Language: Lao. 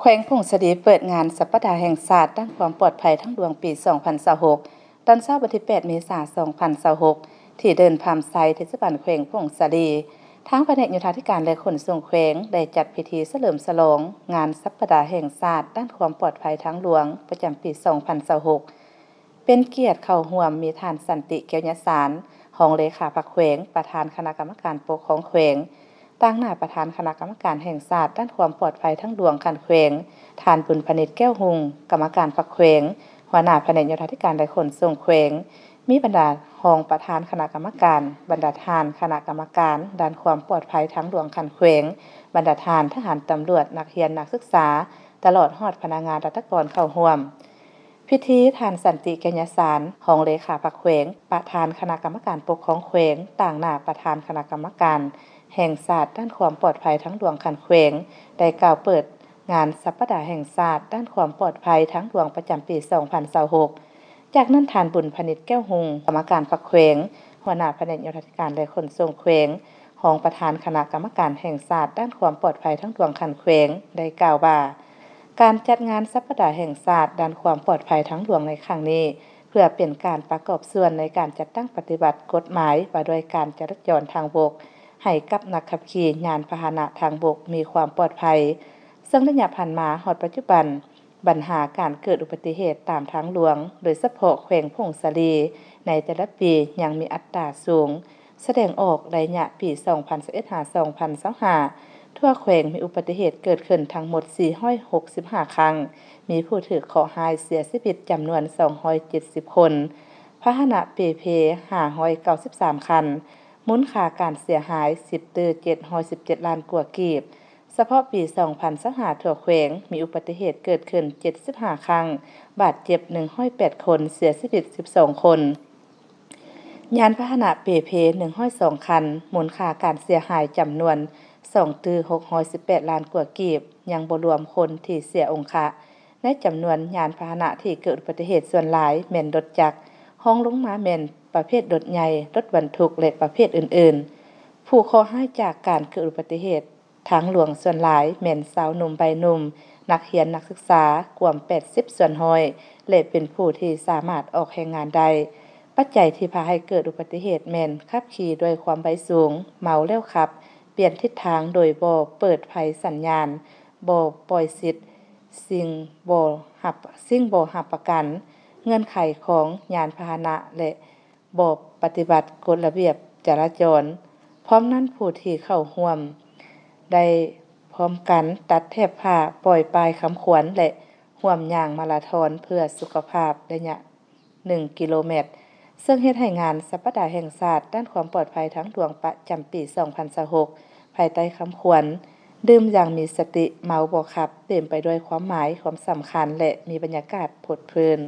ວງຜົ້ງສາລີເປີດງານສັບປະດາແຫ່ງຊາດດ້ານຄວາມປອດໄພທາງຫຼວງປີສອງພັນຊາວຫົກ ຕອນເຊົ້າວັນທີແປດເມສາສອງພັນຊາວຫົກ ທີ່ເດີ່ນພາມໄຊ ເທດສະບານແຂວງຜົ້ງສາລີ. ທາງພະແນກໂຍທາທິການ ແລະ ຂົນສົ່ງແຂວງ ໄດ້ຈັດພິທີສະເຫຼີມສະຫຼອງງານສັບປະດາແຫ່ງຊາດດ້ານຄວາມປອດໄພທາງຫຼວງປະຈຳປີສອງພັນຊາວຫົກ ເປັນກຽດເຂົ້າຮ່ວມມີທ່ານ ສັນຕິ ແກ້ວຍະສານ ຮອງເລຂາພັກແຂວງ, ປະທານຄະນະກຳມະການປົກຄອງແຂວງ, ຕາງໜ້າປະທານຄະນະກຳມະການແຫ່ງຊາດດ້ານຄວາມປອດໄພທາງຫຼວງຂັ້ນແຂວງ, ທ່ານ ບຸນພະນິດ ແກ້ວຮຸ່ງ ກຳມະການພັກແຂວງ, ຫົວໜ້າພະແນກໂຍທາທິການ ແລະ ຂົນສົ່ງແຂວງ, ມີບັນດາຮອງປະທານຄະນະກຳມະການ, ບັນດາທ່ານຄະນະກຳມະການດ້ານຄວາມປອດໄພທາງຫຼວງຂັ້ນແຂວງ, ບັນດາທ່ານທະຫານ, ຕຳຫຼວດ, ນັກຮຽນ, ນັກສຶກສາ, ຕະຫຼອດຮອດພະນັກງານລັດຖະກອນເຂົ້າຮ່ວມ. ພິທີ ທ່ານ ສັນຕິ ແກ້ວຍະສານ ຮອງເລຂາພັກແຂວງ, ປະທານຄະນະກຳມະການປົກຄອງແຂວງ, ຕາງໜ້າປະທານຄະນະກຳມະການແຫ່ງຊາດດ້ານຄວາມປອດໄພທາງຫຼວງຂັ້ນແຂວງ ໄດ້ກ່າວເປີດງານສັບປະດາແຫ່ງຊາດດ້ານຄວາມປອດໄພທາງຫຼວງປະຈຳປີສອງພັນຊາວຫົກ. ຈາກນັ້ນ ທ່ານ ບຸນພະນິດ ແກ້ວຮຸ່ງ ກຳມະການພັກແຂວງ, ຫົວໜ້າພະແນກໂຍທາທິການ ແລະ ຂົນສົ່ງແຂວງ, ຮອງປະທານຄະນະກຳມະການແຫ່ງຊາດດ້ານຄວາມປອດໄພທາງຫຼວງຂັ້ນແຂວງ ໄດ້ກ່າວວ່າ ການຈັດງານສັບປະດາແຫ່ງຊາດດ້ານຄວາມປອດໄພທາງຫຼວງໃນຄັ້ງນີ້ ເພື່ອເປັນການປະກອບສ່ວນໃນການຈັດຕັ້ງປະຕິບັດກົດໝາຍວ່າດ້ວຍການຈະລາຈອນທາງບົກ ໃຫ້ກັບນັກຂັບຂີ່ຍານພາຫະນະທາງບົກມີຄວາມປອດໄພ, ເຊິ່ງໄລຍະຜ່ານມາຮອດປັດຈຸບັນ ບັນຫາການເກີດອຸບັດຕິເຫດຕາມທາງຫຼວງ, ໂດຍສະເພາະແຂວງຜົ້ງສາລີ ໃນແຕ່ລະປີຍັງມີອັດຕາສູງ, ສະແດງອອກໄລຍະປີສອງພັນຊາວເອັດ ຫາ ສອງພັນຊາວຫ້າ ທົ່ວແຂວງມີອຸບັດຕິເຫດເກີດຂຶ້ນທັງໝົດສີ່ຮ້ອຍຫົກສິບຫ້າຄັ້ງ, ມີຜູ້ຖືກເຄາະຮ້າຍເສຍຊີວິດຈຳນວນສອງຮ້ອຍເຈັດສິບຄົນ, ພາຫະນະເປ່ເພຫ້າຮ້ອຍເກົ້າສິບສາມຄັນ, ມູນຄ່າການເສຍຫາຍສິບຕື້ເຈັດຮ້ອຍສິບເຈັດລ້ານກວ່າກີບ. ສະເພາະປີສອງພັນຊາວຫ້າ ທົ່ວແຂວງມີອຸບັດຕິເຫດເກີດຂຶ້ນເຈັດສິບຫ້າຄັ້ງ, ບາດເຈັບໜຶ່ງຮ້ອຍແປດຄົນ, ເສຍຊີວິດສິບສອງຄົນ. ຍານພາຫະນະເປ່ເພໜຶ່ງຮ້ອຍສອງຄັນ, ມູນຄ່າການເສຍຫາຍຈຳນວນສອງຕື້ຫົກຮ້ອຍສິບແປດລ້ານກວ່າກີບ, ຍັງບໍ່ລວມຄົນທີ່ເສຍອົງຄະ. ໃນຈຳນວນຍານພາຫະນະທີ່ເກີດອຸບັດຕິເຫດ ສ່ວນຫຼາຍແມ່ນລົດຈັກ, ຮອງລົງມາແມ່ນປະເພດລົດໃຫຍ່, ລົດບັນທຸກ ແລະ ປະເພດອື່ນໆ. ຜູ້ເຄາະຮ້າຍຈາກການເກີດອຸບັດຕິເຫດ ທາງຫຼວງສ່ວນຫຼາຍແມ່ນຊາວໜຸ່ມໄວໜຸ່ມ, ນັກຮຽນ, ນັກສຶກສາ, ກວມແປດສິບສ່ວນຮ້ອຍ ແລະ ເປັນຜູ້ທີ່ສາມາດອອກແຮງງານໄດ້. ປັດໄຈທີ່ພາໃຫ້ເກີດອຸບັດຕິເຫດແມ່ນຂັບຂີ່ດ້ວຍຄວາມໄວສູງ, ເມົາແລ້ວຂັບ, ປ່ຽນທິດທາງໂດຍບໍ່ເປີດໄຟສັນຍານ, ບໍ່ປ່ອຍສິດ, ສິ່ງບໍ່ຮັບ, ສິ່ງບໍ່ຮັບປະກັນ, ເງື່ອນໄຂຂອງຍານພາຫະນະ ແລະ ບໍ່ປະຕິບັດກົດລະບຽບຈະລາຈອນ. ພ້ອມນັ້ນ, ຜູ້ທີ່ເຂົ້າຮ່ວມໄດ້ພ້ອມກັນຕັດແຖບຜ້າ, ປ່ອຍປ້າຍຄຳຂວັນ ແລະ ຮ່ວມຍ່າງມາລາທອນເພື່ອສຸຂະພາບໄລຍະໜຶ່ງກິໂລແມັດ, ເຊິ່ງເຮັດໃຫ້ງານສັບປະດາແຫ່ງຊາດດ້ານຄວາມປອດໄພທາງຫຼວງປະຈຳປີສອງພັນຊາວຫົກ ພາຍໃຕ້ຄຳຂວັນ ດື່ມຢ່າງມີສະຕິ, ເມົາບໍ່ຂັບ ເຕັມໄປດ້ວຍຄວາມໝາຍ, ຄວາມສຳຄັນ ແລະ ມີບັນຍາກາດພົດເພີນ.